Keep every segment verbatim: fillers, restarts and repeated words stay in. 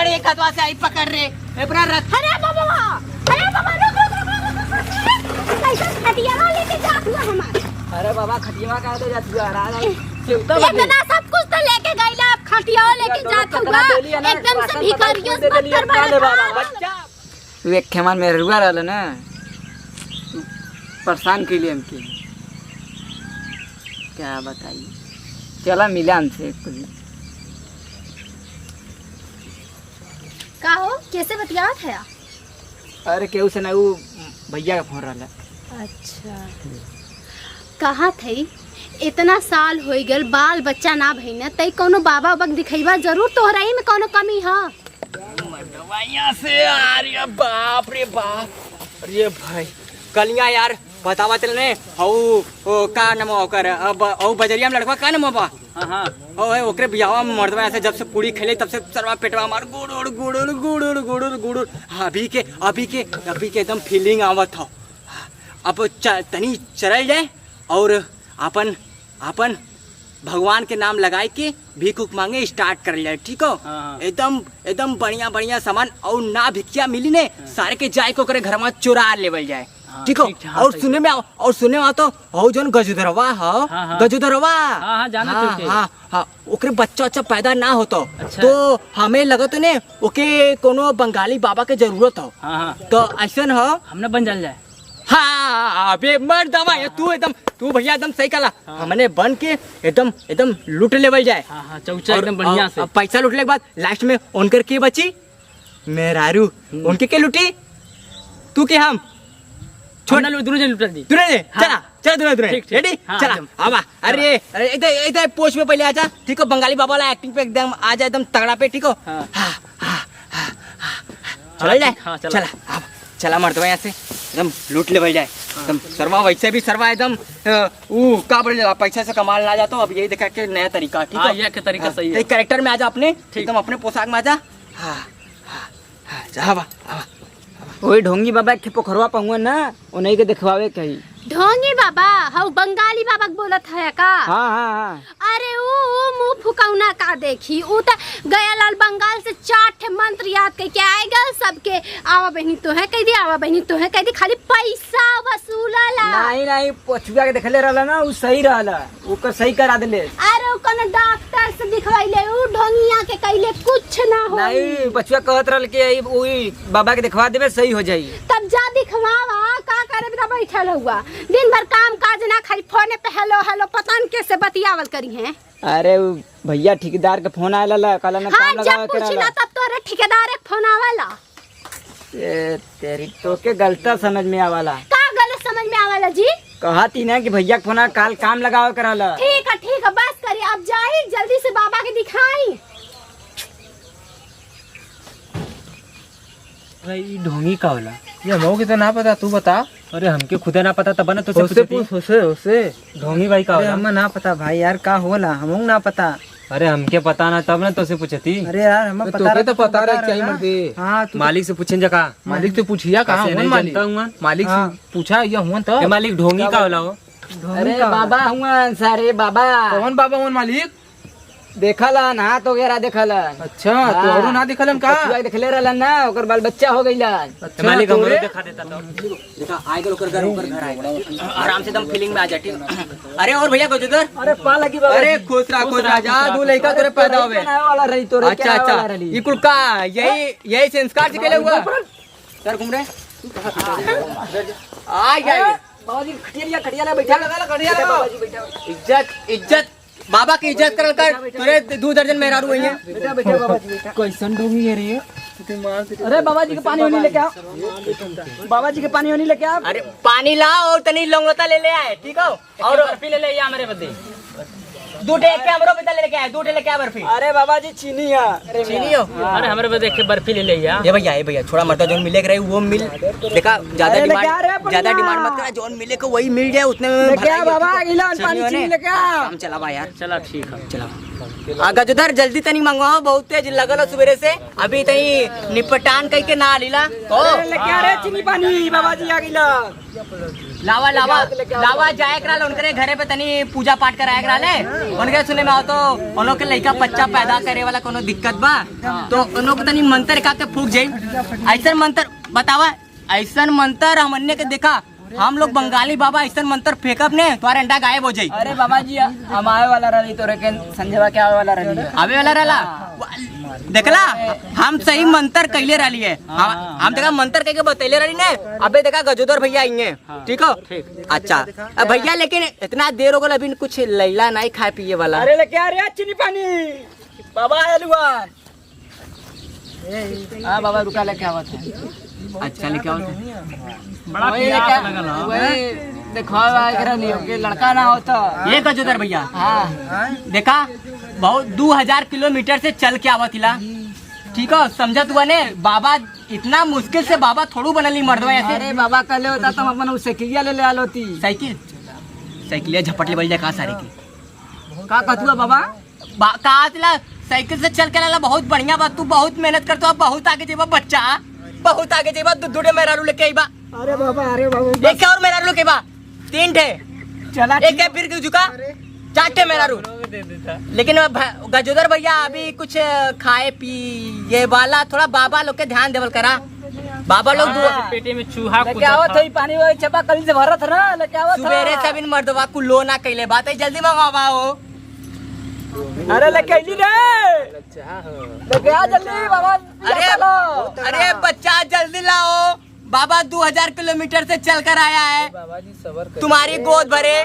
एक हथवा से आई पकड़ रे, ए, पूरा रथ। अरे बाबा, अरे बाबा, रुक, रुक, रुक। कैसे खटियावा लेके जात हुआ हमार? अरे बाबा, खटियावा काहे ले जात हुआ? रात, रात, चिंता मत ले। इतना सब कुछ तो लेके गइला, अब खटियावा लेके जात हुआ। एकदम से भिखारियों से बदतर बड़ा। बच्चा। तू एक ठे हमार मेहरुआ रहल ना, तू परेशान कइले हमके, क्या बताई। चला मिला हमसे कुछ। का हो, कैसे बतियावत है आप? अरे केहू से ना, उ भैया का फोन रहल। अच्छा, कहा थई, इतना साल होइ गल, बाल बच्चा ना भइना, तई कौनो बाबा उबा के दिखइबा जरूर, तोहरा ही में कौनो कमी ह? मर्दवा यहाँ से, अरे बाप रे बाप, अरे भाई, कलिया यार, बतावा तेरे ने, हऊ, ओ, का नाम ओकर, अब, हऊ बजरिया में लड़का का नाम बा? हाँ, हाँ। ओ, ए, ओकरे बियाहवा में मर्दवा ऐसे जब से पूड़ी खइले, तब से सरवा पेटवा हमार गुड़ुड़, गुड़ुड़, गुड़ुड़, गुड़ुड़, गुड़ुड़। हाँ, अभी के, अभी के, अभी के एकदम feeling आवत हौ। अब च-, तनी चलल जाए और आपन, आपन भगवान के नाम लगाए के भीख उख मांगे start करल जाए, ठीक हो? हाँ, हाँ। एकदम, एकदम बढ़िया, बढ़िया सामान और ना भिखिया मिली ने, हाँ। सारे के जाए के ओकरे घर में चुरा लेवल जाए, हाँ, ठीक हो? ठीक, हाँ, और सही सुने है। में आओ, और सुने में आओ तो, हो जौन गजोदरवा ह, हाँ, हाँ। गजोदरवा। हाँ, हाँ, जाना हाँ, चौके। हाँ, हाँ, ओकरे बच्चा, बच्चा पैदा ना होतो। अच्छा। तो हमें लगत ने, ओके कोनो बंगाली बाबा के जरूरत हो। हाँ, हाँ। तो ऐसन हो। हमने बन जाल जाए। हाँ, अबे मर्दवा, ये तू एकदम, तू भैया एकदम सही कहला। हाँ। हमने बन के एकदम, एकदम लूट लेवल जाए। हाँ, हाँ, चौचा और, एकदम बढ़िया और, से। और पैसा लूटले के बाद last में उनकर के बची? मेहरारू। हम्म। उनके के लूटी? तू के हम? छोड़। हमने लोग दोनों जन लूट दी। दोनों जन? हाँ। चला, चला दोनों, दोनों। ठीक, ठीक। Ready? हाँ, चला, एकदम। आवा। अरे, चला। अरे, इधर, इधर pose पे पहले आजा, ठीक हो? बंगाली बाबा वाला acting पे एकदम आ जा, एकदम तगड़ा पे, ठीक हो? हाँ। हाँ, हाँ, हाँ, हाँ, हाँ। हाँ, चला जाए? ठीक, हाँ, चला। चला, आवा। चला मर्दवा यहाँ से, एकदम लूट लेवल जाए। हाँ। एकदम सरवा, वैसे भी सरवा एकदम, अ, ऊ का बोले ला, पैसा से कमाल ना जातो। अब यही देखा के नया तरीका, ठीक हाँ, हो? ये के तरीका हाँ, सही तो है। एक character में आजा अपने, ठीक। एकदम अपने पोशाक में आजा। हाँ, हाँ, हाँ, जा, आवा, आवा। ओए ढोंगी बाबा, एक ठे पोखरवा पहुआ ना, ओनही के देखवावे कही। ढोंगी बाबा, हऊ बंगाली बाबा के बोलत है का? हाँ, हाँ, हाँ। अरे ऊ, ऊ मुंह फुकौना का देखी, ऊ त गया लाल बंगाल से चार ठे मंत्र याद कइके आए गल, सबके आवा बहिनी तोहे कह दी, आवा बहिनी तोहे कह दी, खाली पैसा वसूला ला। नहीं, नहीं, पछुआ के देखले रहला ना, ऊ सही रहला, ओकर सही करा देले। अरे ऊ कोनो डॉक्टर से दिखवाइले, ऊ ढोंगिया के कइले कुछ ना होई। नहीं, पछुआ कहत रहल कि ई, ऊ बाबा के दिखवा देबे, सही हो जाई। तब जा दिखवावा, का करे बिना बैठल हुआ, दिन भर काम काज ना, खाली फोने पे hello hello, पता न कैसे बतियावल करी हैं। अरे उ भैया ठेकेदार के फोन आयल रहल, कहलन हाँ, काम जब लगावे के पूछी रहल। ना तब तोरे ठेकेदार के फोन आवेला। ए तेरी, तोके गलत समझ में आवाला। का गलत समझ में आवेला जी? कहत ही ना कि भैया के फोन आ, काल काम लगावे के रहल। ठीक है, ठीक है, बस करी, अब जाई जल्दी से बाबा के दिखाई। भाई, ई ढोंगी का होला? ये हमहू के तो ना पता, तू बता। अरे, हमके खुदे ना पता, तब ना तोसे होसे पूछती। पूछ, होसे, होसे। ढोंगी भाई का अरे, होला? हमें ना पता भाई यार, का होला, हमहू ना पता। अरे, हमके पता ना, तब ना तोसे पूछती। अरे यार, हमें तो पता तोके तो रहता, पता पता रहे चाहिए रहता। मर्दे। हाँ, तू मालिक से पूछें जा का? मालिक से पूछिया, कहाँ कैसे हुआ नहीं मालिक? जानता हूँ। मालिक से हाँ। पूछा, ये हुआ तो। ए, मालिक, ढोंगी का का बोला? होला हो? ढोंगी अरे का बाबा होला? हुआ, सारे बाबा। कौन बाबा हुआ मालिक? देखलन, हाथ वगैरह देखलन। अच्छा, हाँ। तोहरो ना देखलन का? बचुआ देखले रहलन ना, ओकर बाल बच्चा हो गइलन। अच्छा, मालिक, हमरो तोरे? देखा देता तो। देखा, आइ गल ओकर घर, ओकर घर आइ गल। आराम से एकदम feeling में आ जा, ठीक? अरे और भैया, कुछ उधर? अरे, पा लगी बाबा अरे, जी। खुश रहा, खुश खुश रहा, रहा, खुश जा, रहा, दू खुश लइका रहा। तोरे पैदा होवे। आवे वाला रही तोरे, अच्छा, क्या आवे अच्छा। वाला रही? ई कुल का? यही, यही संस्कार से केले हुआ? सर घूम रहे? आ, आ, आ। बाबा जी, खटिया लिया, खटिया ला, बैठा। लगा ला, खटिया बैठा, ला। बाबा जी, बैठा। इज्जत, इज्जत। बाबा की इज्जत करल कर, तोरे दू दर्जन मेहरारू हुई हैं। बेटा, बेटा, बाबा जी, बेटा। कैसन ढोंगी है रे ये? अरे बाबा जी के पानी होनी लेके आओ। बाबा जी के पानी होनी लेके आओ। अरे पानी लाओ और तनी लौंगलता ले ले आए, ठीक हो? और बर्फी ले ले ये हमरे बदे। दू ठे के हमरो बदे लेके आए, दू ठे लेके आ बर्फी। अरे बाबा जी, चीनी है। चीनी हो? हाँ। अरे हमरे बदे एक ठे बर्फी ले ले या। ये भैया, ये भैया, छोड़ा मरता, जौन मिले के रहे वो मिल। देखा, ज्यादा अरे लेके demand, आ रे ज्यादा बढ़िया। Demand मत करा, जौन मिले को वही मिल जाए, उतने में लेके भराई आ बाबा, होती है। अगिला चीनी पानी होने। चीनी लेके आ। काम चलावा यार। चला ठीक है। चला। आ गजोधर, जल्दी तनी मंगवाओ, बहुत तेज लगल है सुबेरे से। अभी तनी निपटान कइके ना लीला। ओ। अरे लेके आ रे चीनी पानी, बाबा जी आ गइला। लावा, लावा, लावा, जाए के रहल, उनकरे घरे पे तनी पूजा पाठ कराए के रहले। उनके सुने में आओ तो उन लोग के लइका बच्चा पैदा करे वाला कोनो दिक्कत बा, तो उन लोग के तनी मंत्र का के फूक जाई। ऐसन मंत्र बतावा, ऐसन मंत्र हमन्ने के देखा, हम लोग बंगाली बाबा ऐसन मंत्र फेंकब ने, तुम्हारे अंडा गायब हो जाई। अरे बाबा जी, हम आवे वाला रहली तोरे के, संझवा के आवे वाला रहली। आवे वाला रहला? देखला, हम सही मंत्र कैले रहली है। हम, हम देखा मंत्र कह के बतैले रहली ने। अबे देखा गजोदर भैया आइए, ठीक हो? अच्छा, अब भैया लेकिन इतना देर हो गल, अभी कुछ लैला नहीं खाए पिए वाला। अरे लेके आ रे चीनी पानी, बाबा आलुआन। हाँ बाबा, रुका, लेके आवत है। अच्छा, लेके आवत है। बड़ा वही प्यास लेके, लगल है। वही देखो, एकरा नहीं, ओके, लड़का ना होता। ये गजोदर भैया। हाँ। देखा, बहुत दो हज़ार किलोमीटर से चल के आवत हिला। ठीक है, समझत हुआ ने, बाबा इतना मुश्किल से बाबा थोड़ू बनल ही मर्दवा ऐसे। अरे बाबा, कहले होता तो हम अपन उ साइकिलिया ले ले आल होती। साइकिल? साइकिलिया झपट ले बल जा का सारे की। का कहतुआ बाबा? बा-, का आतिला साइकिल से चल के लाला, बहुत बढ़िया बा। तू बहुत मेहनत करत हो, बहुत आगे जेबा बच्चा, बहुत आगे जेबा। दू, दू ठे मेहरारू लेके आईबा। अरे बाबा, अरे बाबा, एक और मेहरारू लेके बा, तीन ठे। चला एक ठीक। फिर क्यों झुका? चार ठे मेहरारू। लेकिन अब भ-, गजोदर भैया अभी कुछ खाए पिए वाला, थोड़ा बाबा लोग के ध्यान देवल करा। बाबा लोग दुआ हाँ। पेटे में चूहा लेके कूदत आवत था। है, पानी वो चपा कल से भरत है ना, लेके आवत सुबेरे है। से बिन मर्दवा कुल लो ना कैले बात है, जल्दी मंगावा हो। अरे लेके अइली रे। अच्छा हो। लेके आ जल्दी बाबा, अरे, पिया लो। अरे बच्चा जल्दी लाओ, बाबा दो हज़ार किलोमीटर से चल कर आया है, बाबा जी सबर करो। तुम्हारी गोद भरे।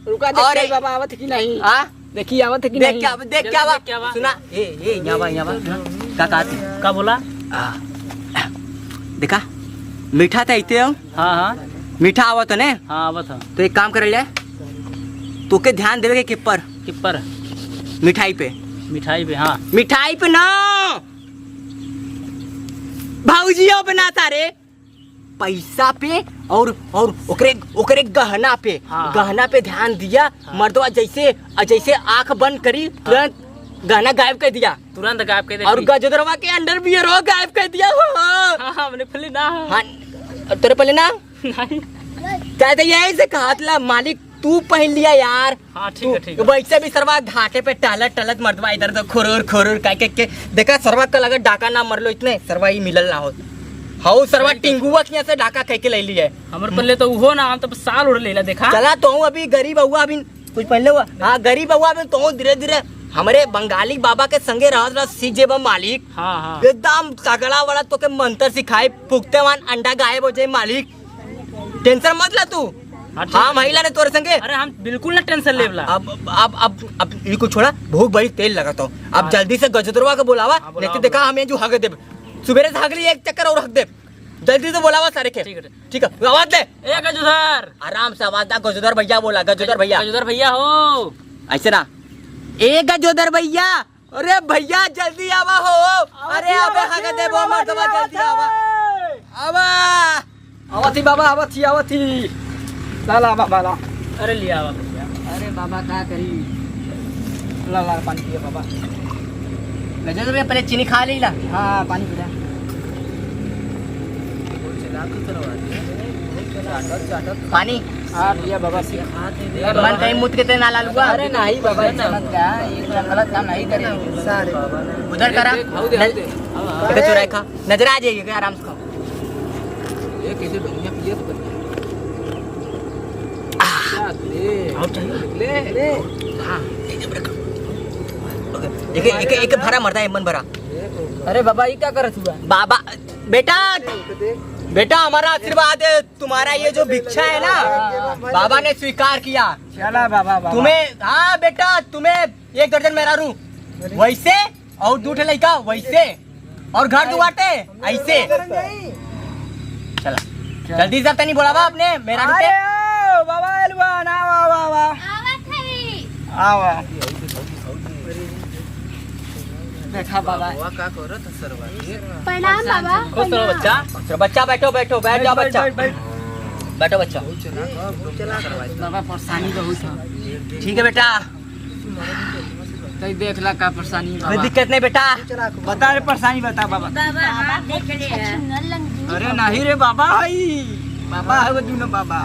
रुका, देखिए और बाबा आवत है कि नहीं? हाँ? देखिए आवत है कि देख नहीं? क्या, देख क्या बा? देख क्या बा? सुना, ए, ए, यहाँ बा, यहाँ बा, सुना। का कहती? का बोला? आ, देखा, मीठा तो आते हो। हाँ, हाँ। मीठा आवत है ने? हाँ, आवत है। तो एक काम कर ले, तोके ध्यान देवे के किप्पर। किप्पर? मिठाई पे। मिठाई पे, हाँ। मिठाई पे ना, भौजियों पे ना सारे, पैसा पे और, और ओकरे, ओकरे गहना पे, हाँ। गहना पे ध्यान दिया। हाँ। मर्दवा जैसे, जैसे आँख बंद करी, हाँ। तुरंत गहना गायब कर दिया। तुरंत गायब कर दे। और गजोदरवा के अंडरवियर हो गायब कर दिया हो। हाँ, हाँ, हमने पहले ना। हाँ, तोरे पहले ना? नहीं। कहते यही से कहा था, मालिक तू पहन लिया यार। हाँ, ठीक है, तू ठीक है। वैसे भी सरवा घाटे पे टहलत टहलत मर्दवा इधर उधर खुरूर खुरूर कह के, के देखा सरवा का लगा डाका ना मरलो इतने, सरवा ही मिलल ना होत। हाउ सरवा सही टिंगुआ किया से डाका कह के ले लिए। हमर पल्ले तो उहो ना, हम तो साल उड़ लेला देखा। चला तो हूँ अभी गरीब हुआ, अभी कुछ पहले हुआ। हाँ, गरीब हुआ, अभी तो हूँ धीरे धीरे हमरे बंगाली बाबा के संगे रहत रहत सीख जेबा मालिक। हाँ, हाँ। एकदम तगड़ा वाला तोके मंत्र सिखाई, फूकते मान अंडा गायब हो जाए मालिक। टेंशन मत ला तू। हाँ, ठीक हम है। हईला ने तोरे संगे। अरे, हम बिल्कुल ना टेंशन लेवला। अब, अब, अब, अब इनको छोड़ा, बहुत बड़ी तेल लगा तो। अब हाँ। जल्दी से गजोदरवा के बुलावा, हाँ, बुलावा, नहीं तो देखा बुलावा। हमें जो हगे देब। सुबेरे से हगली एक चक्कर और हग देब। जल्दी से बुलावा सारे के। ठीक है। ठीक है, आवाज दे। ए गजोदर। आराम से आवाज दा, गजोदर भैया बोला, गजोदर भैया। गजोदर भैया हो। ऐसे ना। ए गजोदर भैया, अरे भैया जल्दी आवा हो। अरे अबे हगे देबो मर्दवा, जल्दी आवा। आवा। आवत ही बाबा, आवत ही, आवत ही। ला, ला बाबा, ला। अरे लिया आवा भैया। अरे बाबा का करी? ला, ला पानी पिया बाबा। गजोदर भैया पहले चीनी खा ली ला। हाँ, पानी पी ला। पानी। हाँ, पिया बाबा, पिया। मन कहीं मुत के ते ना लालूआ। अरे नहीं बाबा, ऐसा मत कहा, ये तो गलत काम नहीं करे। उधर करा। देख, देख, देख। न-, देख, चुराए खा। नजर आ जाइए, आराम से खाओ। ये कैसे बढ़िया पिया तो बढ़िया। आह। ले। और चाहिए? ले, ले। हाँ, एक, एक, एक, एक भरा मरता है, मन भरा। अरे बाबा, ये क्या करत हुआ? बाबा, बेटा, बेटा, हमारा आशीर्वाद है, तुम्हारा ये जो भिक्षा है ना, बाबा ने स्वीकार किया। चला बाबा, बाबा। तुम्हें, हाँ बेटा, तुम्हें एक दर्जन मेहरारू वैसे और दू ठे लइका वैसे और घर दुआटे ऐसे। चला, जल्दी से तनी बोलावा अपने मेहरारू के। अरे ओ बाबा एलवा ना, वाह, वाह, वाह। आवत है। आवा। देखा बाबा। बाबा का करत सरवा? प्रणाम बाबा। खुश रहो बच्चा। खुश रहो बच्चा, बैठो, बैठो, बैठ जाओ बच्चा। बैठ, बैठ। बैठो बच्चा। बाबा परेशानी बहुत है। ठीक है बेटा। तई देख ला का परेशानी कोई बाबा। दिक्कत नहीं बेटा। बता रे परेशानी बता बाबा। बाबा हाथ देख ले। अरे नहीं रे बाबा हई। बाबा है वो दोनों बाबा।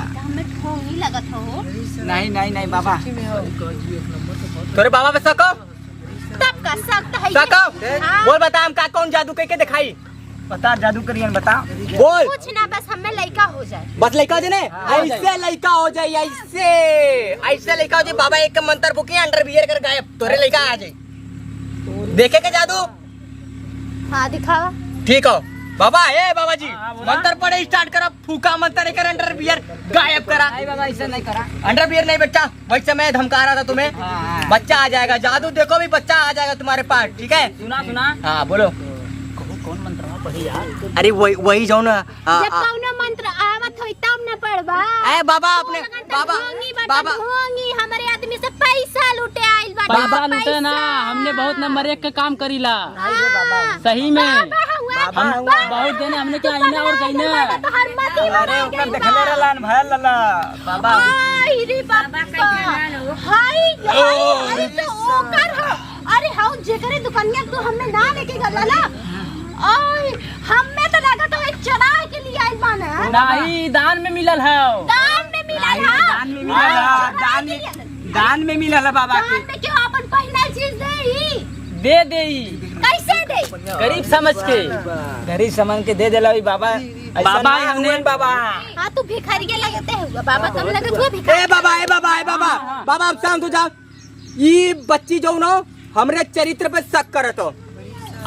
ढोंगी लगत हो। नहीं, नहीं, नहीं बाबा। तोरे बाबा पे शक हो? तब का शक तो है शक हो? हाँ। बोल बता, हम का कौन जादू कइके दिखाई? बता, जादू करियन, बता। बोल। कुछ ना, बस हमें लइका हो जाए। बस लइका हो जाए ने? हाँ, हो जाए। ऐसे लइका हो जाए, ऐसे, ऐसे लइका हो जाए। बाबा एक मंत्र फूके, underwear कर गायब, तोरे लइका आ जाए। देखे के जादू? हाँ, दिखावा। ठीक हो बाबा। ए बाबा जी, हाँ, हाँ, बोला। मंत्र पढ़े start करा, फूका मंत्र, एकर underwear गायब करा। नहीं बाबा, ऐसा नहीं करा। Underwear नहीं बच्चा, वैसे मैं धमका रहा था तुम्हें। हाँ, हाँ। बच्चा आ जाएगा, जादू देखो भी, बच्चा आ जाएगा तुम्हारे पास, ठीक है? सुना, सुना। हाँ, बोलो। कौन, कौन मंत्र में पढ़ी यार? अरे वही, वही जाओ ना। आ, जब आ। कौनो मंत्र आवत होई तब न पढ़बा। ए बाबा, अपने सोलह घंटा बाबा, ढोंगी बा, बाबा। ढोंगी हमरे आदमी से पैसा लूटे आइल बा। पैसा लूटे ना, हमने बहुत नंबर एक के काम करीला। हाँ। सही में। बाबा हुआ हम बाबा। बहुत देने हमने क्या आईना और कहीं ना। तोहर मती अरे, बना ओकर गइल देखले बा। रहलन, भयल लला। बाबा। आई रे बाबा। हाय, हाय, अरे तो ओकर ह। अरे हाँ, जेकरे दुकनिया तू हमें ना लेके गला ना। ओए, हमें तो लागत है चुरा के लिए आइल बाने, हाँ? नहीं, दान में मिलल है। दान में मिलल नहीं, है? दान में मिलल है, हाँ, दान में, चुरा के लिए। दान में मिलल है बाबा के। दान में क्यों? अपन पहिना चीज दे ही। दे दे ही। कैसे दे? गरीब समझ के। गरीब समझ के दे देला ही बाबा। ऐसा बाबा ना हमने हुए बाबा। हाँ, तू भिखारिया लगते हुआ, बाबा कम लगत हुआ भिखारी। ए बाबा, ए बाबा, ए बाबा। हाँ, हाँ। बाबा, अब शांत हो जाओ। ई बच्ची जो न हमरे चरित्र पे शक करत हो।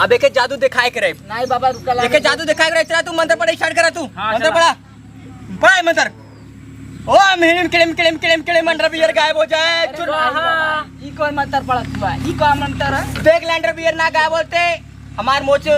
अब एके जादू दिखाए के रहे। नहीं बाबा, रुका ला। एके जादू दिखाए के रहे, चला तू मंत्र पढ़े start करा तू। हाँ, मंत्र चला। पढ़ा। पढ़ा ये मंत्र। ओम ह्रीं क्लीं क्लीं क्लीं क्लीं underwear गायब हो जाए। अरे चुन- वाह, ई कौन मंत्र पढ़त हुआ? ई कौन मंत्र है? देख ले underwear ना गायब होते, हमार मोच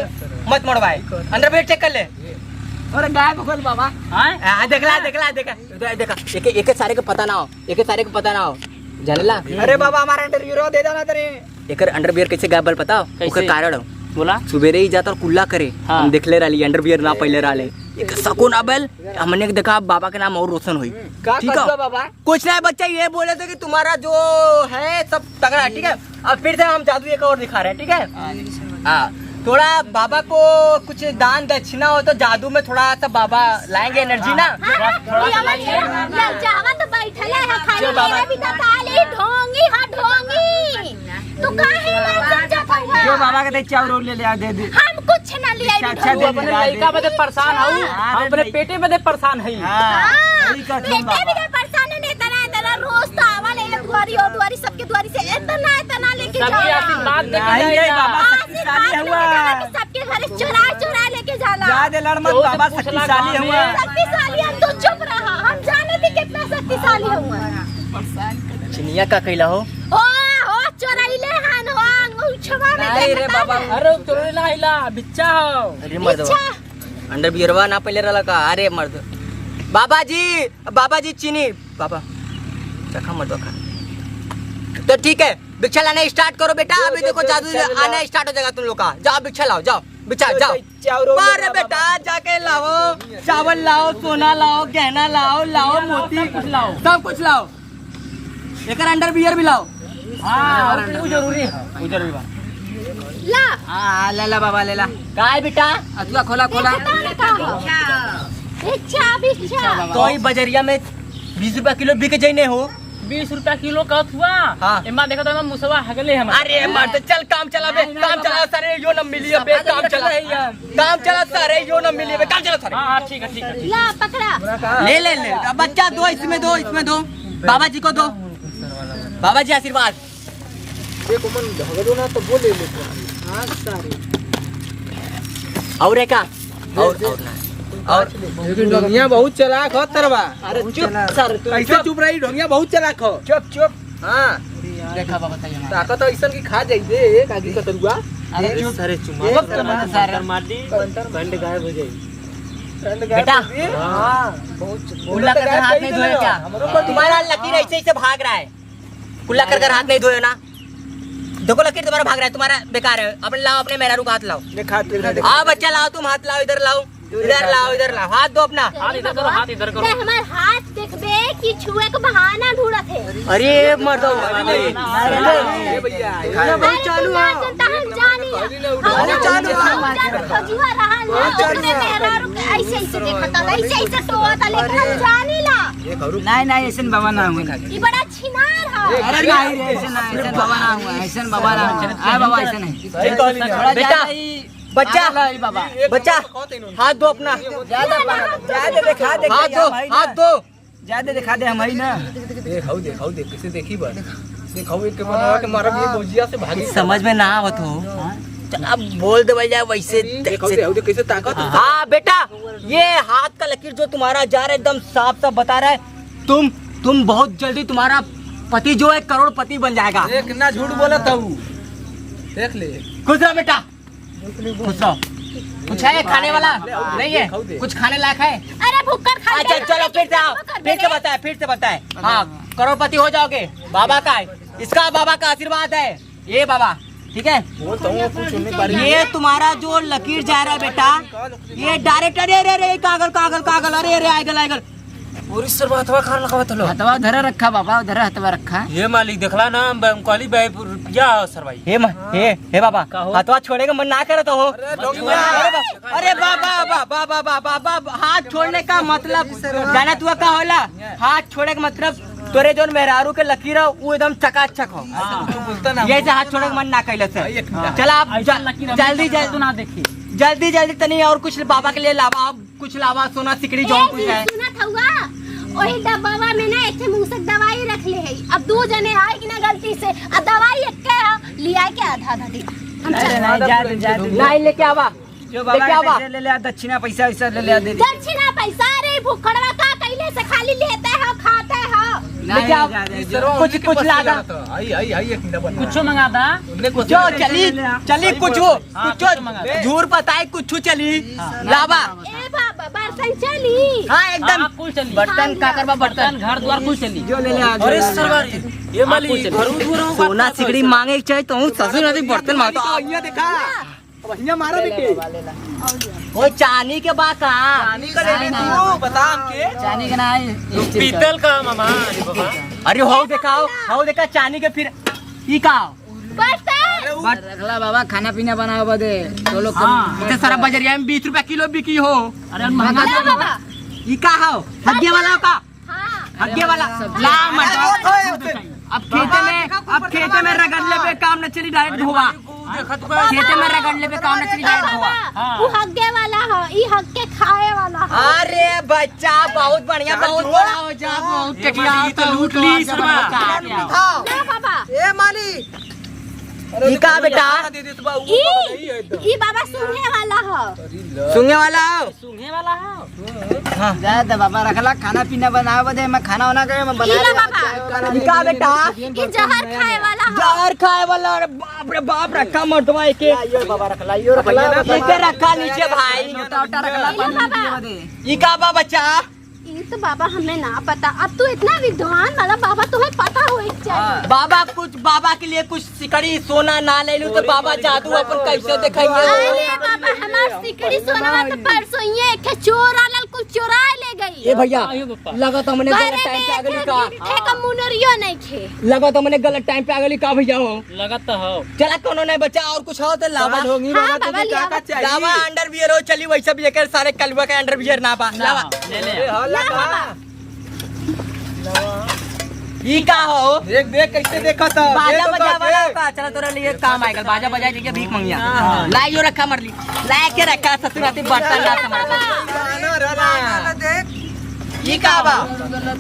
मत मोड़वाए। Underwear check कर ले। अरे गायब हो गल बाबा। हाँ? आ, देख ला, देख ला, देख ला। दे-, देखा, एके, एके सारे के पता ना हो, एके सारे के पता ना हो। जानला? अरे बाबा, हमारा underwear दे देना तरे। एकर underwear कैसे गायब भल पता हो? कैसे? ओकर कारण हो। बोला। सुबेरे ही जात और कुल्ला करे। हाँ। हम देखले रहली, underwear ना पहले रहले। एक सकुन अबल, हमने के देखा, बाबा के नाम और रोशन होई। का ठीक है? करबा बाबा? कुछ नहीं बच्चा, ये बोले थे कि तुम्हारा जो है सब तगड़ा है, ठीक है? अब फिर से हम जादू एक और दिखा रहे हैं, ठीक है? हाँ, थोड़ा बाबा को कुछ दान दक्षिणा हो तो जादू में थोड़ा सा बाबा लाएंगे energy ना। हाँ, हाँ, ये मत छेड़, ललचावा तो बैठले है खाली, जो बाबा मेरे भी तो ताली ढोंगी, हाँ, ढोंगी। तू काहे नहीं समझत हवा? जो बाबा के दे चाउर और ले ले आ, दे दे। हम कुछ ना ले आई, अच्छा, अच्छा, दे दे, अपने दे दे। लइका बदे परेशान हऊ, हाँ, हम अपने लइका। पेटे बदे परेशान हई। हाँ, हाँ, सही कहत हूँ पेटे बाबा। बदे परेशान है, इतना, इतना रोज तो आवा ले, दुआरी और दुआरी, सबके दुआरी से इतना, इतना लेके सबके जाओ। आशीर्वाद देके नहीं, नहीं, जाइला। बाबा शक्तिशाली आशीर्वाद हुआ। लेके जाना कि सबके घरे चुरा, चुरा लेके जाला। ज्यादा लड़ मत, केहू से बाबा पूछ ला शक्तिशाली गाँव हुआ। में। शक्तिशाली, हम तो चुप रहा, हम जाने थे कितना शक्तिशाली हुआ। चिनिया का कैला हो? ओ, ओ, चोरैले हन हो, अंगूछवा में नहीं रे देखता बाबा। है। अरे, चोरैले ना हिला, बिच्चा हो। अरे मर्दवा। बिच्चा। Underwearवा ना पहले रहला का? अरे मर्द। बाबा जी, बाबा जी चीनी, बाबा। चखा मत खा। तो ठीक है, बिच्छा लाना start करो बेटा, अभी देखो जादू आना start हो जाएगा तुम लोग का। जाओ बिच्छा लाओ, जाओ बिच्छा, जाओ। चाउर और बारे ले ला बेटा, बाबा। जाके लाओ, चावल लाओ, सोना लाओ, गहना लाओ, लाओ मोती, सब कुछ लाओ। सब कुछ लाओ। एकर underwear भी लाओ। हाँ, वो जरूरी है। वो जरूरी बा। ला। हाँ, हाँ, ले ला बाबा, ले ला। काय बेटा? अतुआ खोला, खोला। ये कितना में का हो? अच्छा, अभी अच्छा। तो ई बजरिया में बीस रुपया किलो बिक जइने हो। बीस रुपया किलो कहत हुआ? हाँ। एमा देखत हो, एमा मुसवा हगले हमार। अरे मार तो चल काम चला बे, नहीं, नहीं, काम बाबा। चला सारे, यो न मिली बे, काम चला। काम चला सारे, यो न मिली बे, काम चला सारे। हाँ, हाँ, ठीक है, ठीक है, ठीक है। ला, पकड़ा। ले, ले, ले। अब बच्चा दो, इसमें दो, इसमें दो। बाबा जी को दो। बाबा जी आशीर्वाद। देखो मन भगलो ना तो बोले ले। हाँ, सारे। और है का? और, और ना। और लेकिन ढोंगिया बहुत चालाक हो तरवा। अरे चुप सर, तू कैसे चुप। चुप रही? ढोंगिया बहुत चालाक हो। चुप, चुप। हाँ। देखा बाबा, ताकत ऐसन की खा जाई दे, एक आदमी का तरुआ। अरे अरे चुप। सारे चुमा। चुप तो मत सारे। माटी, खंड गायब हो जाई। खंड गायब बेटा। हो जाई। हाँ। कुल्ला कर हाथ नहीं धोए क्या? हमरो को तुम्हारा लकीर ऐसे, ऐसे भाग रहा है। कुल्ला कर कर हाथ नहीं धोए ना। देखो लकीर तुम्हारा भाग रहा है, तुम्हारा बेकार है। अपने लाओ, अपने मेहरारू का हाथ लाओ। देख हाथ, देख हाथ। हाँ बच्चा लाओ, तुम हाथ लाओ, इधर लाओ। इधर लाओ, इधर लाओ, हाथ दो अपना। हाथ इधर करो, हाथ इधर करो। ते हमार हाथ देखबे कि छुए के बहाना ढूंढत है। अरे मर्द, अरे, अरे, अरे, भैया, अरे, बहुत चालू है। जनता हम जानी। बहुत चालू है। हम जान खोजुआ रहा ना, बहुत चालू अपने है। मेहरारू के ऐसे, ऐसे देखा था, ऐसे, ऐसे टोआ था, लेकिन हम जानी ला। नहीं, नहीं, ऐसे बाबा ना हुआ। ये बड़ा छिनार है। अरे नहीं रे, ऐसे ना, ऐसे बाबा ना हुआ, ऐसे बाबा ना हुआ। हाँ बाबा, ऐसे नहीं। थोड़ा बेटा, ज्यादा ही बच्चा, आगे ला, बाबा। बच्चा, हाथ दो अपना। ज्यादा, ज्यादा देखा दे, हाथ दो, भाई ना। हाथ दो। ज्यादा देखा दे हम ही ना। देखाओ, देखाओ, देख, कैसे देखी बा। देखाओ, एक के बनावा के मारब, ये गोजिया से भागी। कुछ समझ में ना आवत हो। हाँ? चल, अब बोल देवल जाए वैसे। देखाओ, देखाओ, देख, कैसे ताकत है। हाँ बेटा, ये हाथ का लकीर जो तुम्हारा जा रहा है, एकदम साफ साफ बता रहा है, तुम, तुम बहुत जल्दी तुम्हारा पति जो है करोड़पति बन जाएगा। देख, ना झूठ बोलत हूँ, देख ले। खुश रहो बेटा, खुश रहो। कुछ है खाने वाला? नहीं है? कुछ खाने लायक है? अरे भुक्कड़ खा अच्छा, ले। चलो फिर से आओ, फिर से बताए, फिर से बताए। हाँ, करोड़पति हो जाओगे। बाबा का है, इसका बाबा का आशीर्वाद है। ये बाबा, ठीक है? बोल तो हूँ, कुछ नहीं पारी। ये तुम्हारा जो लकीर जा रहा है बेटा, ये डायरेक्ट, अरे, अरे, अरे, कागल, कागल, कागल, अरे, अरे, आइगल, आइगल। और इस सरवा हथवा कहाँ लगावत हलो? हथवा धरे रखा बाबा, उधर हथवा रखा। ये मालिक देखला ना, हम कहली बे रुपया हो सर भाई। हे मा-, हे, हे बाबा, का हो? हथवा छोड़े के मन ना करत हो। अरे ढोंगिया। अरे बा-, अरे बाबा, बाबा, बाबा, बाबा, बाबा, हाथ छोड़ने का मतलब जाना तू का होला? हाथ छोड़े के मतलब तोरे जोन मेहरारू के लकीर हो, वो एकदम चकाचक हो। हाँ। ये से हाथ छोड़े के मन ना कैले से। भाई, एक मिनट। चला आप ऐसा ज-, लकीर हम जल्दी, कभी जल्दी, तो ना देखी। जल्दी, जल्दी तनी और कुछ बाबा के लिए लावा, आप कुछ लावा, सोना सिकड़ी जौन ए कुछ जी, है। सुनत हउआ? ओही डब्बावा में ना एक ठे मूसक दवाई रख ले है। अब दू जने आए कि ना गलती से, आ दवाई एक्के है, लिया के आधा आधा दे। हम अरे चल। नहीं, जा दे, जा दे। नहीं लेके आवा। जो बाबा लेके आवा। पैसे ले ले, दक्षिणा पैसा वैसा ले ले, दे दे। दक्षिणा पैसा? अरे भुक्कड़वा का कैले से खाली लेते हो, खाते हो। नहीं, लेके आवा। जा दे, जा। कुछ, कुछ ला दा। आई, आई, आई, एक मिनट बना। कुछो मंगा दा। उनने कुछ जो चली, चली कुछ हो। हाँ, कुछ कुछ मंगा दे। झूठ बताए, कुछ चली। हाँ। लावा। ए बाबा, बर्तन चली। हाँ, एकदम। हाँ, कुल चली। बर्तन हाँ, का करबा, बर्तन? बर्तन, घर द्वार कुल चली। जो ले ले, आ, अरे जो ले ले। सरवा रे, ये मालिक, कुल चली। घर उधर हो, सोना बात सिकड़ी मांगे के चाहे तो हूँ, ससुर नहीं बर्तन मांगता। अब हियाँ देखा, अब हियाँ मारा बेटे। वो चांदी के बा का? चांदी का ले ले तू, बता हमके। चांदी के ना है, पीतल का मामा, अरे बाबा। अरे हो देखा, हो, हो देखा चांदी के फिर ई का? बर्तन। बट रखला बाबा, खाना पीना बनावे बदे। तो लोग हाँ। इतना सारा बजरिया में बीस रुपया किलो बिकी हो। अरे महंगा ना दे बाबा। ई का हो? हग्गे वाला का? हाँ। हग्गे वाला। सब ला मत। अब खेते में, अब खेते में रगड़ लेबे, काम न चली, डायरेक्ट धोवा। खेते में रगड़ लेबे, काम न चली, डायरेक्ट धोवा। हाँ। वो हग्गे वाला हो, ई हग्गे खाए वाला हो। अरे बच्चा, बहुत बढ़िया, बहुत बड़ा हो जा, बहुत टेटिया, तो लूट ली, सब हाँ। ना बाबा। ए मालिक, अरे ई का बेटा? ई, ई बाबा सूंघे वाला ह। सूंघे वाला हो? सूंघे वाला ह? हाँ। जा दे बाबा, रखला, खाना पीना बनावे बदे, मैं खाना वाना करे, मैं बना ई ले बाबा। ई का बेटा? ई जहर खाए वाला ह। जहर खाए वाला, अरे बाप रे बाप, रखा मटवा एके। यो बाबा रखला, यो रखला। एके रखा नीचे भाई। लोटा वोटा रखला, ई पानी बाबा। पिए बदे। ई का बा बच्चा? ई तो बाबा हमें ना पता। अब तू इतना विद्वान वाला बाबा, तुम्हें पता होए के चाहिए। हाँ। बाबा कुछ, बाबा के लिए कुछ सिकड़ी सोना ना ले लू तो बाबा जादू अपन कैसे दिखाएंगे? अरे बाबा, हमार सिकड़ी सोना तो परसों ही एक ठे चोर आलल, कुल चोरा ले गई। ए भैया, आयो बापा। लगा तो हमने गलत टाइम पे आ गली का। एक ठे का मुनरियो नहीं खे। लगा तो हमने गलत टाइम पे आ गली का भैया हो। लगा तो हो। चला कोनो नहीं बचा और कुछ हो तो लावा। ढोंगी हाँ, बाबा, बाबा, तुमको क्या लिया। का चाहिए? लावा अंडरवियर हो, चली वैसे भी एकर सारे कलुआ के अंडरवियर ना बा। लावा। ले ले। अरे, हाँ, ला लगा। बाबा। ई का हो? देख, देख, कैसे देखा था? बाजा देख तो बजावा का, ला का? चला, तोरा लिए काम आएगा। बाजा बजाए, ठीक है, भीख मंगिया। हाँ। ला, यो रखा, मर ली। ला के रखा, ससुर आती बर्तन ना समझ। गाना रला। ई का बा?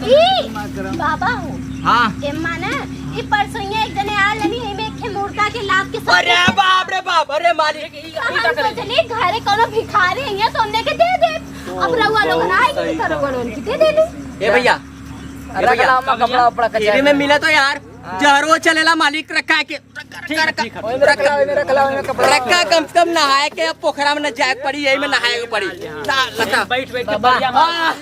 ई बाबा हो। हाँ। एम्मा ना, ई परसोइया एक जने आ लेनी, एमे एक ठे मुर्दा के लात के साथ। अरे बाप रे बाप, अरे मालिक। हम सोचली घरे कोनो भिखारी है तो हमने के दे दे। अब रउआ लोग ना आई तो रउआ लोग के दे देली। ए भैया, ए भैया, कपड़ा उपड़ा का एमे में मिला तो यार, जहरो चलेला मालिक, रखा है के, रखा, रखा, रखा, रखा, कम से कम नहाए के पोखरा में न जाए के पड़ी, यही में नहाए के पड़ी। ला, लता। बैठ, बैठ के बाबा। बढ़िया हाँ,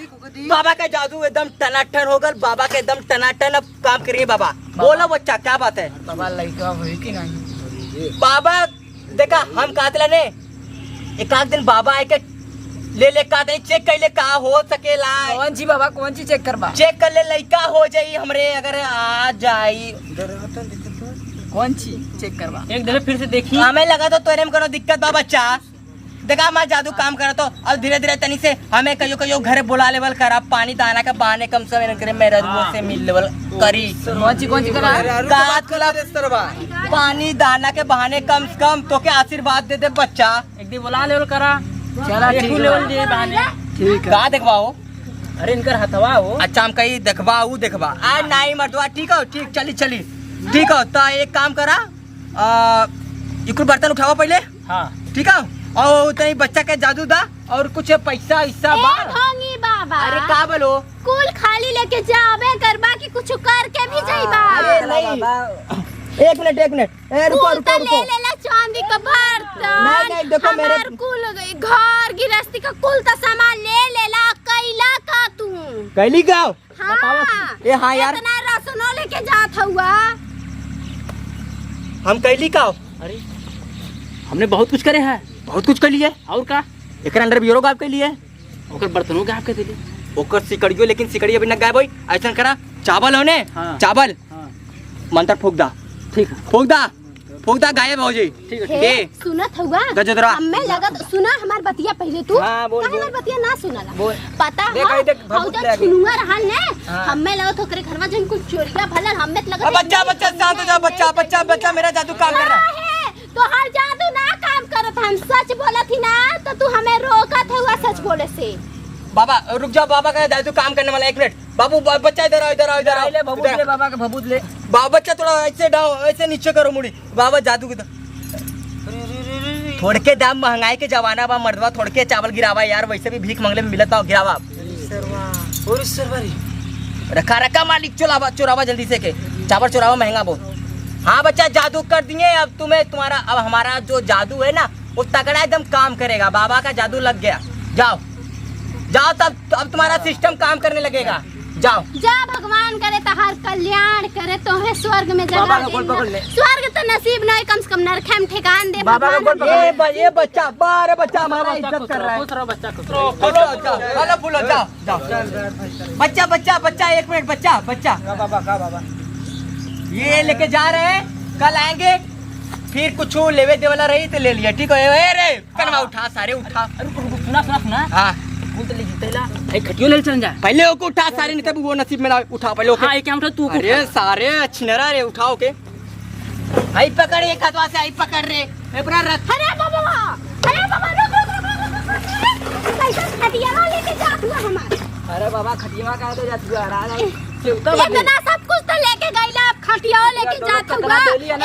बाबा का जादू एकदम टनाटन हो गल, बाबा के एकदम टनाटन अब काम करिए बाबा। बाबा। बोलो बच्चा, क्या बात है? बाबा, लइका होई कि नहीं? बाबा, देखा, हम कहत रहने, एक आध दिन बाबा आए के ले ले, का दे, चेक कर ले, का हो सकेला। कौन ची बाबा, कौन ची चेक करबा? चेक कर ले, लइका हो जाई हमरे, अगर आ जाई। कौन ची चेक करबा? एक दफे फिर से देखी। हमें लगा तो तोरे में कोनो दिक्कत बा बच्चा। देखा, हमार जादू काम करत हो, और धीरे धीरे तनी से हमें कहियो कहियो घरे बुला लेवल करा, पानी दाना के बहाने कम से कम इनकरे मेहररुओ से मिल लेवल करी। कौन सी, कौन सी करा? मेहरारू के का बात कर रे सरवा। पानी दाना के बहाने कम से कम तोके आशीर्वाद दे दे बच्चा। एक दिन बुला लेवल करा। चला, एक ठीक दिन है। लेवल दे बहाने। ठीक है। का देखवाओ? अरे, इनकर हथवा हो। अच्छा, हम कही देखबा, ऊ देखबा। आ, नाई मर्दवा, ठीक हो, ठीक, चली, चली। ठीक हो, तो एक काम करा, आ, ई कुल बर्तन उठावा पहिले। हाँ। ठीक है, और तनी बच्चा के जादू दा, और कुछ पैसा वैसा ए बा। ढोंगी बाबा। अरे, का बोलो? कुल खाली लेके जाबे करबा कि कुछ करके भी जाइबा? अरे, नहीं। एक मिनट, एक मिनट। ए, रुको, कुल रुको, त रुको। ले लेला चांदी का बर्तन, नहीं, नहीं, देखो मेरे हमार कुल घर गिरस्ती का कुल त सामान ले लेला, कैला का तू? कैली का? हाँ। बताओ। ए, हाँ यार। इतना राशनो लेके जात हुआ। हम कैली का? अरे, हमने बहुत कुछ करे हैं। बहुत कुछ कर लिए। और का? एकरा अंदर बियरो गायब कर लिए। ओकर बर्तनों गायब कर देली। ओकर सिकड़ियो, लेकिन सिकड़ी अभी न गायब होई। ऐसन करा, चावल होने, हाँ। चावल। हाँ। मंत्र फूक दा। ठीक है। फूक दा, फूक दा, गायब हो जाई। ठीक है, ठीक है। ए, सुनत हुआ? गजोदरा। हमें लगत, सुना हमार बतिया पहिले तू। हाँ, बोल, काहे बोल। हमार बतिया ना सुनला? बोल। पता देख, है, आई देख, हौ भभूत जौन ले आ गई। छुनुआ रहल ने, हाँ। हमें लगत ओकरे घरवा जौन कुछ चोरिया भलल, हमें त लगत अब बच्चा, बच्चा, शांत हो जा, बच्चा, बच्चा, बच्चा, मेरा जादू काम कर रहा है। काहे? तोहार जादू ना काम करत, हम सच बोलत ही ना, तो तू हमें रोकत हुआ सच बोले से। बाबा, रुक जाओ, बाबा का जादू काम करने वाला, एक मिनट। बाबू, ब-, बच्चा इधर आओ, इधर आओ, इधर आओ, ले, भभूत इधर ले, आओ। बाबा का भभूत ले। बाबा, बच्चा थोड़ा ऐसे डाओ, ऐसे नीचे करो मुड़ी। बाबा, जादू की तो अरे, अरे, अरे, अरे, अरे। थोड़के दाम, महंगाई के जमाना बा मर्दवा, थोड़के चावल गिरावा यार, वैसे भी भीख मंगले में मिलत ना, गिरावा। अरे सरवा, अरे सरवा रे। रखा, रखा मालिक, चोरावा, चोरावा जल्दी से के। चावल चोरावा महंगा बहुत। हाँ बच्चा, जादू कर दिए अब तुम्हें, तुम्हारा, अब हमारा जो जादू है ना, वो तगड़ा एकदम काम करेगा। बाबा का जादू लग गया। जाओ, जाओ, तब, अब तुम्हारा सिस्टम काम करने लगेगा। जाओ। जा, भगवान करे तहार कल्याण करे, तोहे स्वर्ग में जगह बाबा का दे गोड़ ना। पकड़ ले। स्वर्ग तो नसीब नहीं, कम से कम नरखे में ठिकान दे बाबा का भगवान। गोड़ पकड़ ले। ए ब-, ए बच्चा, बारे बच्चा हमारा इज्जत कर रहा है। खुश रहो बच्चा, खुश रहो। फूलो, जाओ, फूलो, फूलो, जाओ, जाओ। बच्चा, बच्चा, बच्चा, एक मिनट, बच्चा, बच्चा। का बाबा, का बाबा? ये लेके जा रहे हैं, कल आएंगे, फिर कुछ लेवे देवे वाला रही तो ले लिया, ठीक है? ए रे, कनवा उठा सारे, उठा। अरे रुक, रुक, सुना, सुना, सुना। हाँ। कुल तो ले जीते ला। ए, खटियो ले चल जा। पहले ओके उठा सारे, नहीं तब वो नसीब में ना उठा, पहले ओके। हाँ, ये क्या उठा, तू अरे उठा। सारे छिनरा रे, उठाओ के। आई पकड़, एक हाथवा से आई पकड़ रे। ए, पूरा रथ। अरे बाबा, अरे बाबा, रुक, रुक। कैसे खटिया लेके जात हुआ हमार? अरे बाबा, खटिया का तो जात हुआ, राज आई। इतना सब कुछ तो लेके गईला, अब खटिया लेके जात हुआ।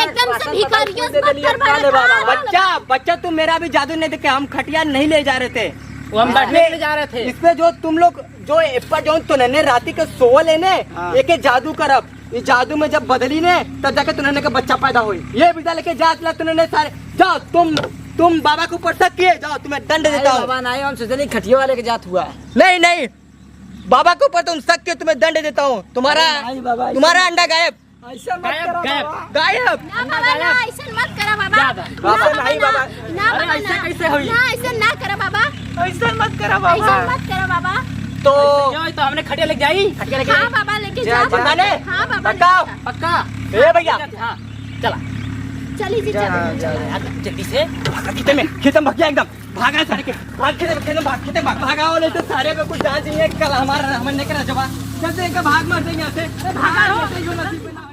एकदम से भिखारियों से मत कर बाबा। बच्चा, बच्चा, तू मेरा भी जादू नहीं देखे, हम खटिया नहीं ले जा रहे थे। वो हम बैठने के लिए जा रहे थे। इस पे जो तुम लोग, जो ए पर जो तुनने राती के सोवल है ने, हाँ। एके जादू करब। ये जादू में जब बदली ने, तब जाके तुनने का बच्चा पैदा होई। ये विदा लेके जात ला तुनने सारे। जाओ तुम, तुम बाबा के ऊपर शक किए, जाओ तुम्हें दंड देता हूँ। बाबा नहीं, हम सोचली खटिया लेके जात हुआ। नहीं, नहीं, बाबा के ऊपर तुम शक किए, तुम्हें दंड देता हूँ। तुम्हारा, अरे नहीं बाबा, ऐसा तुम्हारा अंडा गायब। ऐसा मत गायब, करो गायब। बाबा। गायब। ना बाबा, ना, ऐसा मत करा बाबा। जा, जा। ना बाबा, नहीं ना। बाबा। ना अरे बाबा, ऐसे ना। कैसे होई? ना, ऐसा ना करा बाबा। ऐसा मत करा बाबा। ऐसा मत करा बाबा। तो ऐसे क्या होई तो हमने खटिया लेके जाई? खटिया लेके हाँ जाई? बाबा, लेके जा, जा। जा। पक्का ने? हाँ बाबा, पक्का? लेके जा। पक्का? ए भैया। हाँ, चला। चली जी, जा, चली। जा। चला यार, जल्दी से। भागा खेते में, खेते में भाग गया एकदम। भागा सारे के, भाग खेते में, खेते में भाग, खेते में भाग। भागा, नहीं तो सारे पे कुछ जान चाहिए, कल हमारा, हमने करा जवाब। चलते हैं, भाग मर जाएंगे यहाँ से। भागा, नहीं तो यो नसीब में ना।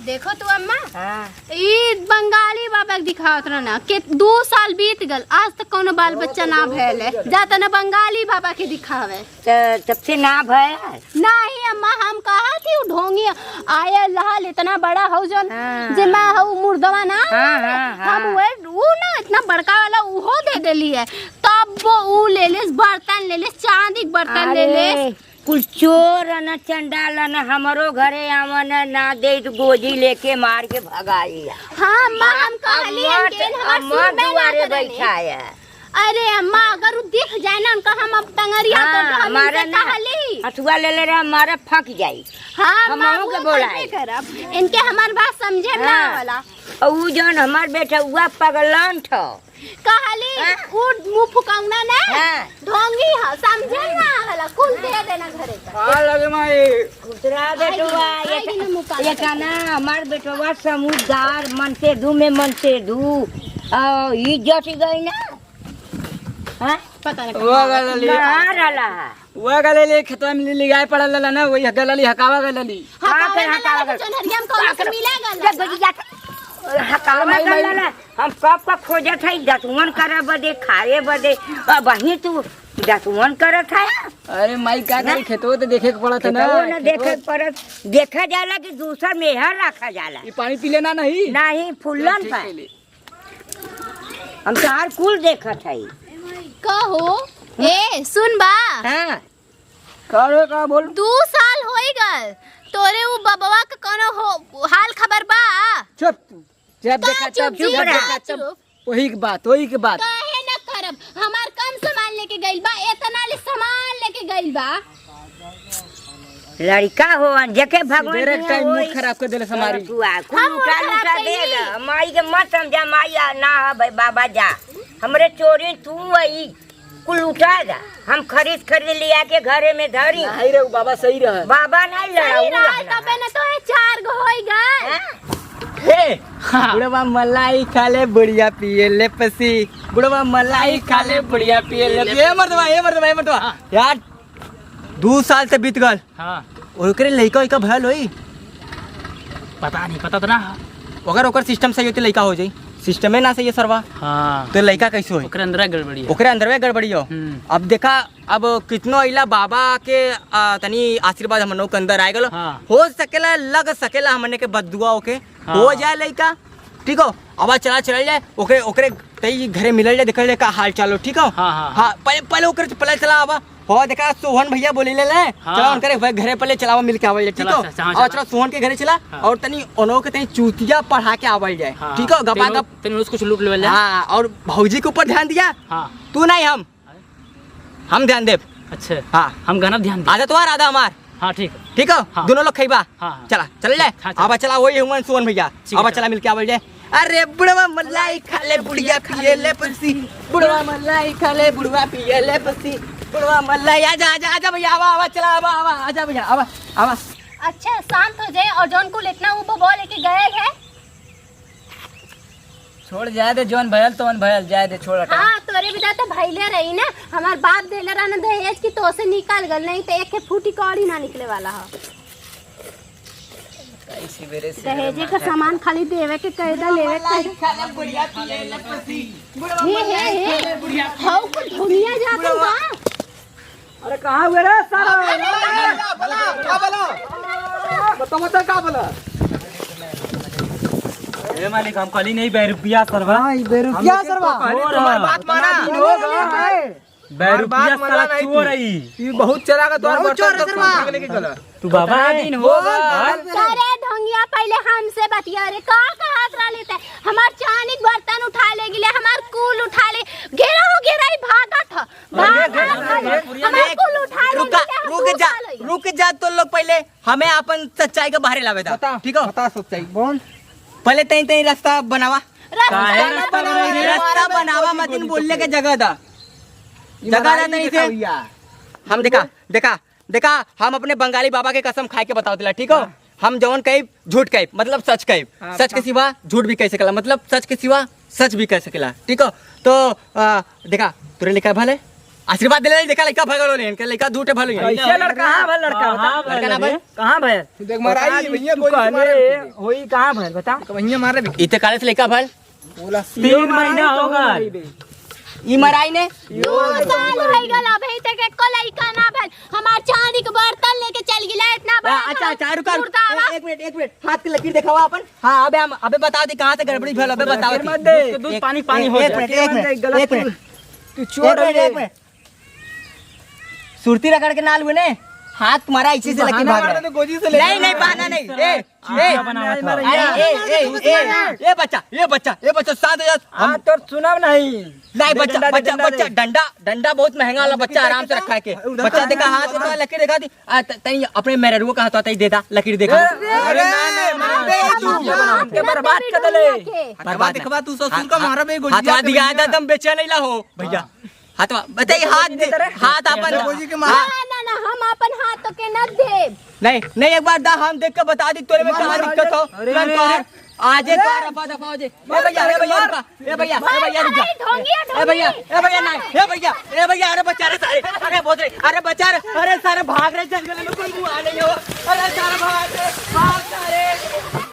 देखो तू अम्मा, हाँ। ई बंगाली बाबा के दिखावत रहना कि दो साल बीत गल, आज तक कोनो बाल बच्चा ना भयल है, जा तना बंगाली बाबा के दिखावे। त तब से ना भयल? नहीं अम्मा, हम कहा थी उ ढोंगी आयल रहल इतना बड़ा हौ जौन, हाँ। जे मैं हौ मुर्दवा ना, हाँ, हाँ, हाँ। हम वे, उ ना इतना बड़का वाला उहो दे देली है, तब वो उ ले लेस, बर्तन ले लेस, चांदी के बर्तन ले अरे। लेस। कुल चोर न, चंडाल न, हमरो घरे आवन न, ना दे तो गोजी लेके मार के भगाई। हाँ, अम्मा, हम कहली अम्मा, इनके, इनके हमार अम्मा सुनबे ना दुआरे करेले। बैठा है। अरे अम्मा, अगर उ दिख जाए ना उनका, हम अब टंगरिया हाँ, तो हम हमारे इनसे ना कहली। हथुआ ले ले रहे, हमारे फंक जाई। हाँ, अम्मा, हमहू के वो बोलाए। करबे करब। इनके हमार बात समझे ना हाँ। वाला। और उ जौन हमार बेटवा पगलन ठो, कहली, हाँ? उ मुंह फुकौना ना, हाँ। ढोंगी ह, समझे ना हला, कुल दे देना घरे का। हाँ, लगे माई। खुसरा बेटवा, आई ये गे ना मुंह काला ये का ना, हमार बेटवा समझदार, मन से दू में मन से दू। आ, ई जट गई ना। हाँ? पता नहीं वो कहाँ गलली। कहाँ रहला? वो गलली खेतवा में ले, ले आए पड़ल रहला ना, वही गलली हकावा गलली। हाँ, कहाँ के हकावा गलली? चोनहरिया में कौन से मिला गल? जब बजी जाता। हकावा गलला ना। हम कब का खोजत है, दतुअन करे बदे, खाए बदे। अब वहीं तू दतुअन करत है। अरे माई, का ना? करी, खेतवा तो देखे के पड़त है ना, खेतवा ना खेतवा। देखे के पड़त। देखा जाला कि दूसर मेहर रखा जाला। ये पानी पी लेना नहीं। नहीं, फुल्लन ठीक पर। है ले। हम तोहार कुल देखत हई। कहो, ए, सुन बा। हाँ। का रे, का बोल? दू साल होई गल, तोरे उ बबवा के कोनो हो, हाल खबर बा? चुप तू। जब का देखा चुप तब, जी, जब का देखा तब चुप? वही के बात, वही के बात। काहे ना करब? हमार कम सामान लेके गइल बा, एतना ले सामान लेके गइल बा। लड़का हो, जेके भगवान सिगरेट दिया का मूड होई। खराब कर देले हमारी। तू आ, कुल हम मूड लुटा खराब लुटा कइली। देगा। माई के मत समझा, माई आ, ना है भाई, बाबा जा। हमरे चोरी तू आई, कुल लुटा जा। हम खरीद खरीद लिया के घरे में धरी। नहीं रे, उ बाबा सही रहे। बाबा नहीं लड़ा, सही उ रहा, लड़ा। तबे न तो ये चार गो होई गए। हैं? हे, हाँ। बुढ़वा मलाई खा ले, बुढ़िया पिए ले पसी। बुढ़वा मलाई खा ले, बुढ़िया पिए ले पसी। ए मर्दवा, ए मर्दवा, ए मर्दवा। हाँ। यार, दू साल से बीत गल। हाँ। ओकरे लइका ओइका भयल होई? पता नहीं, पता तो ना। अगर ओकर सिस्टम सही होती, लइका हो जाई। सिस्टमे ना सही है सरवा। हाँ। तो लइका कैसे होई? ओकरे अंदर गड़बड़ी है। ओकरे अंदर में गड़बड़ी हो। हम्म। अब देखा, अब कितनो अइला बाबा के, आ, तनी आशीर्वाद हमनो के अंदर आए गलो। हाँ। हो सकेला, लग सकेला हमने के बद्दुआ होके। हाँ। हो जाए लइका, ठीक हो? अब चला, चला जाए, ओकरे, ओकरे तई घरे मिलल जाए, देखल जाए का हाल चाल हो, ठीक हो? हाँ, हाँ, हाँ। हाँ, पहले, पहले ओकरे से पहले चला आवा। हो, देखा, सोहन भैया बोले ले, ले। हाँ। चला, उनकरे भाई घरे पहले चलावा, मिल के आवल जाए, ठीक चला, हो? अच्छा, हाँ, और चला। चला, सोहन के घरे चला, हाँ। और तनी ओनो के तनी चूतिया पढ़ा के आवल जाए, हाँ, ठीक हो? गपा तनी गप। तनी उसको लूट लेवल जाए। हाँ, और भौजी के ऊपर ध्यान दिया। हाँ। तू नहीं, हम। हम ध्यान देब। अच्छा। हाँ। हम गाना ध्यान देब। आधा तोहार, आधा हमार। हाँ, ठीक है। ठीक हो? हाँ। दोनों लोग खइबा। हाँ, हाँ। चला, चल ले। हाँ, चला। अब चला, वही हुआ सोहन भैया। ठीक है, अब चला। चला मिलके आवल जाए। अरे बुढ़वा मलाई खा ले, बुढ़िया पिए ले पसी। बुढ़वा मलाई खा ले, बुढ़वा पिए ले पसी। बुढ़वा मलाई, आजा, आजा, आजा भैया, आवा, आवा, चला, आवा, आवा, आजा भैया, आवा, आवा। अच्छा, शांत हो जाए और जौन कुल इतना ऊपर बोल लेके गए है, छोड़, जाए दे, जौन भयल तौन भयल, जाए दे, छोड़, हटा। हाँ, तोरे बिना तो भइले रही ना। हमार बाप देले रहा ना दहेज की, तो से निकाल गल, नहीं तो एक फूटी कौड़ी ना निकले वाला हो। कई सिबेरे सिबेरे दहेजे का माथा सामान खाली देवे के कह दे, लेवे के कह दे। हे, हे, हे, हऊ कुल दुनिया जात बा। अरे कहाँ हुए रे सारा? अरे, अरे, अरे, का बोला? का बोला? बताओ, बताओ, का बोला? ए मालिक, हम कहली नहीं, बे रुपया सरवा। हाँ, ई बे रुपया हम सरवा। कहली, हो तुम्हारी रहा। बात माना। हो गया है। बे हमार रुपया बात माना साला नहीं चोर तू। है। ई बहुत चला का, तोहर बहुत बर्तन चोर है सब सरवा। उठा के लेके गला। तू बाबा कितना है? दिन हो गल? हाँ? अरे ढोंगिया, पहले हमसे बतिया रे, का कहत रहले ते? हमार चानी के बर्तन उठा ले गिले, हमार कुल उठा ले, घेरा हो घेरा ही भागत ह। अरे, भागत ह। हमार कुल उठा ले रुका, गिले, हम रुक जा, उठा ले। रुक जा, तो लोग पहले हमें अपन सच्चाई के बाहरे लावे दा। बता, ठीक हो? बता सच्चाई, बोल। पहले तई तई रास्ता बनावा। रास्ता काहे ना रास्ता बनावा बनावे रे? रे, रास्ता बनावा, मत इन बोलने के जगह दा। जगह दा तई से। हम देखा, देखा, देखा, हम अपने बंगाली बाबा के कसम खाए के बताओ दिला, ठीक हो? हाँ। हम जवन कही, झूठ कही, मतलब सच कही। हाँ, सच के बता। सिवा झूठ भी कह सकेला, मतलब सच के सिवा सच भी कह सकेला, ठीक हो? तो, आ, देखा, तोरे लइका भले आशीर्वाद देले, देखा, लइका भगल होले, इनके लइका झूठे भले। कैसे लड़का? हाँ, भल लड़का, बता। कहाँ लड़का ना भले? भल? कहाँ भल? तू देख, मारा बता ही दी, भैया, तू गोली से मारा कहले, भी। होई कहाँ भल, बता। तो भैया मारे भी। इते काले से लइका भल? बोला। तीन महीना हो गल। ई मराई ने? दो साल हो गल, अभी तक एको लइका ना भल। हमार चांदी के बर्तन लेके चल गिला, इतना बड़ा आ, अच्छा, अच्छा, रुका, रुका। मुर्दावा। ए-, एक मिनट, एक मिनट, हाथ के लकीर देखावा अपन। हाँ, अबे हम, अबे बता दी कहाँ से गड़बड़ी भल, अबे बताओ। दूध के दूध पानी, पानी हो जाए। एक मिनट, एक मिनट, एक मिनट। तू चोर है। एक मिनट। सुरती रगड़ के नाल हुए ने, हाथ तुम्हारा इसी से लकीर भाग रहा है। नहीं, नहीं, बहाना नहीं। ए, ए, अरे, ए, ए, ए, ए, बच्चा, ए, बच्चा, ए, बच्चा, शांत हो जा। हाँ, तो सुनब नहीं। नहीं, बच्चा, डंडा दे, बच्चा, डंडा बच्चा, दे। डंडा, डंडा बहुत महंगा वाला बच्चा, आराम से रखा है के। बच्चा देखा, हाथ में तो लकीर दिखा दी। आ, त-, तई अपने मेहररुआ का हाथ, तई दे दा, लकीर देखा। अरे, अरे, मार दे तू। हमके बर्बाद कर देले। हथवा देखवा तू ससुर का मारा बे गोलिया हाथवा के दिया भैया। एकदम बेचैन नहीं ला हो, भैया। हाँ। हथवा, बताइए, हाथ दे, हाथ अपन दा। भौजी के मार। ना, ना, ना, हम अपन हाथ तो के न देब। नहीं, नहीं, एक बार दा, हम देख के बता दी, तोरे में कहाँ दिक्कत हो। अरे, तुरंत अरे, तोहार, आज ये अरे! दो रफा दफा हो जाए। ए भैया, ए भैया, रुका। ए भैया, ए भैया, रुक जा। अरे, ढोंगी है, ए भैया, ढोंगी। ए भैया, नहीं। ए भैया, ए भैया, अरे बचा रे सारे। अरे बहुत रे, अरे बचा रे। अरे सारे भाग रहे जंगल में, कोई मुँह आ नहीं हो। अरे सारे भाग रे, भाग सारे।